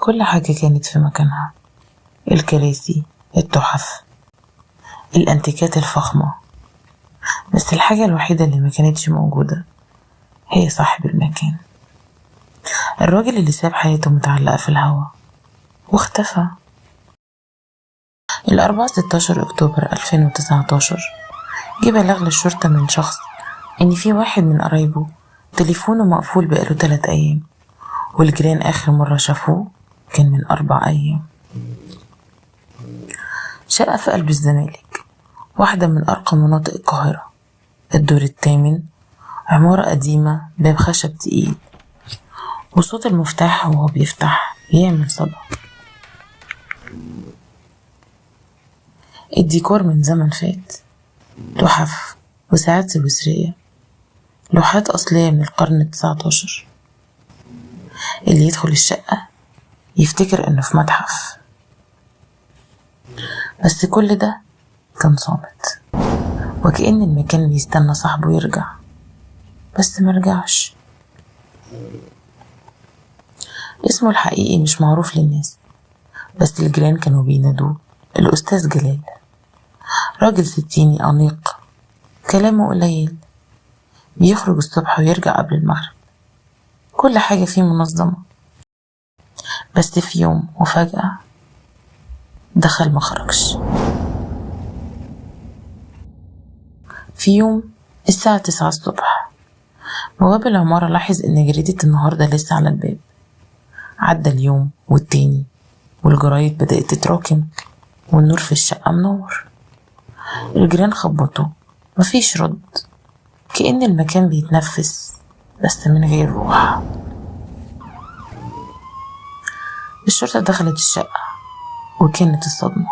كل حاجة كانت في مكانها، الكراسي، التحف، الأنتيكات الفخمة، بس الحاجة الوحيدة اللي ما كانتش موجودة هي صاحب المكان، الراجل اللي ساب حياته متعلقة في الهوا واختفى. الأربعاء 16 أكتوبر 2019 جه بلاغ للشرطة من شخص إن في واحد من قرايبه تليفونه مقفول بقاله 3 أيام، والجيران آخر مرة شافوه كان من 4 أيام. شقة في قلب الزمالك، واحدة من أرقى مناطق القاهرة، الدور 8، عمارة قديمة، باب خشب تقيل، وصوت المفتاح وهو بيفتح يعمل صدى. الديكور من زمن فات، تحف وساعات سويسرية، لوحات أصلية من القرن 19. اللي يدخل الشقة يفتكر إنه في متحف، بس كل ده كان صامت، وكأن المكان بيستنى صاحبه يرجع، بس مرجعش. اسمه الحقيقي مش معروف للناس، بس الجيران كانوا بينادوه الأستاذ جلال. راجل 60 أنيق، كلامه قليل، بيخرج الصبح ويرجع قبل المغرب، كل حاجة فيه منظمة. بس في يوم وفجأة دخل ما خرجش. في يوم الساعة 9 الصبح بواب العمارة لاحظ إن جريدة النهاردة لسه على الباب. عدى اليوم والتاني والجرايد بدأت تتراكم والنور في الشقة منور. الجيران خبطوا، مفيش رد، كأن المكان بيتنفس بس من غير روح. الشرطة دخلت الشقة وكانت الصدمة،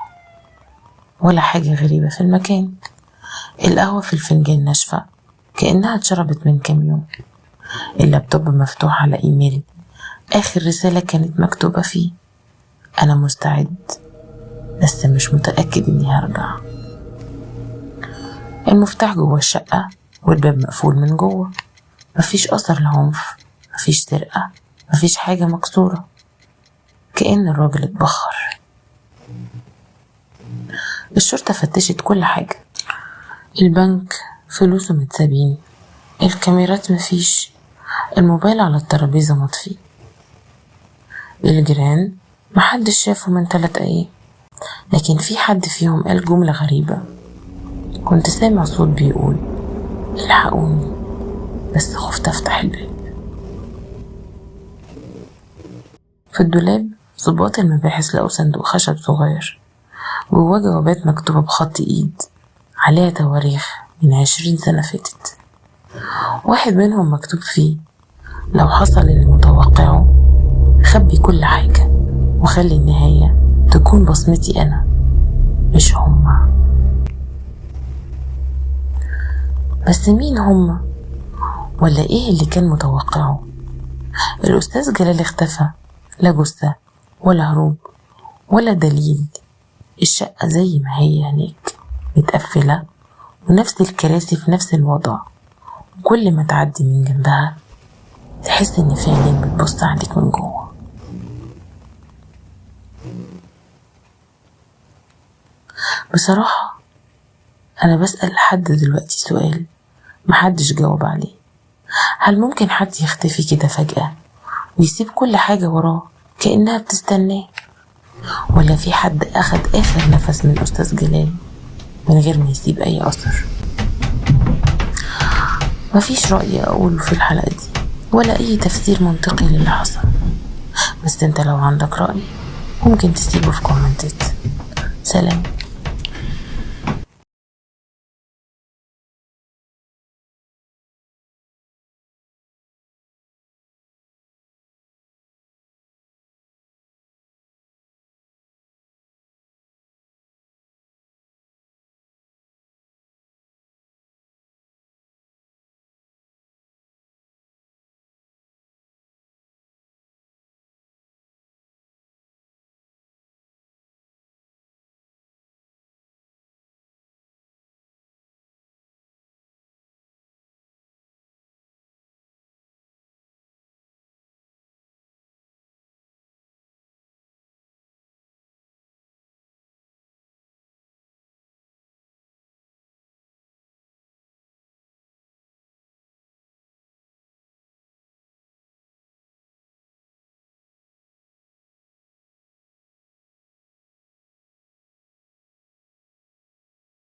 ولا حاجة غريبة في المكان. القهوة في الفنجان ناشفة كأنها اتشربت من كام يوم. اللابتوب مفتوح على ايميل آخر رسالة كانت مكتوبة فيه: أنا مستعد بس مش متأكد إني هرجع. المفتاح جوه الشقة والباب مقفول من جوه، مفيش أثر لعنف، مفيش سرقة، مفيش حاجة مكسورة، كأن الراجل اتبخر. الشرطة فتشت كل حاجة، البنك فلوسه متسابين، الكاميرات مفيش، الموبايل على الترابيزة مطفي، الجيران محدش شافه من 3 أيام. لكن في حد فيهم قال جملة غريبة: كنت سامع صوت بيقول الحقوني، بس خفت افتح الباب. في الدولاب ضباط المباحث لقوا صندوق خشب صغير جواه جوابات مكتوبة بخط ايد عليها تواريخ من 20 سنة فاتت. واحد منهم مكتوب فيه: لو حصل اللي متوقعه خبي كل حاجة وخلي النهاية تكون بصمتي أنا مش هما. بس مين هما؟ ولا إيه اللي كان متوقعه؟ الأستاذ جلال اختفى، لا جثة ولا هروب ولا دليل. الشقة زي ما هي هناك متقفلة، ونفس الكراسي في نفس الوضع، وكل ما تعدي من جنبها تحس إن في عينين بتبص عليك من جوه. بصراحة أنا بسأل لحد دلوقتي سؤال محدش جاوب عليه: هل ممكن حد يختفي كده فجأة ويسيب كل حاجة وراه كأنها بتستناه؟ ولا في حد أخد آخر نفس من أستاذ جلال من غير ما يسيب أي أثر؟ مفيش رأي أقوله في الحلقة دي ولا أي تفسير منطقي للي حصل، بس انت لو عندك رأي ممكن تسيبه في كومنتات. سلام.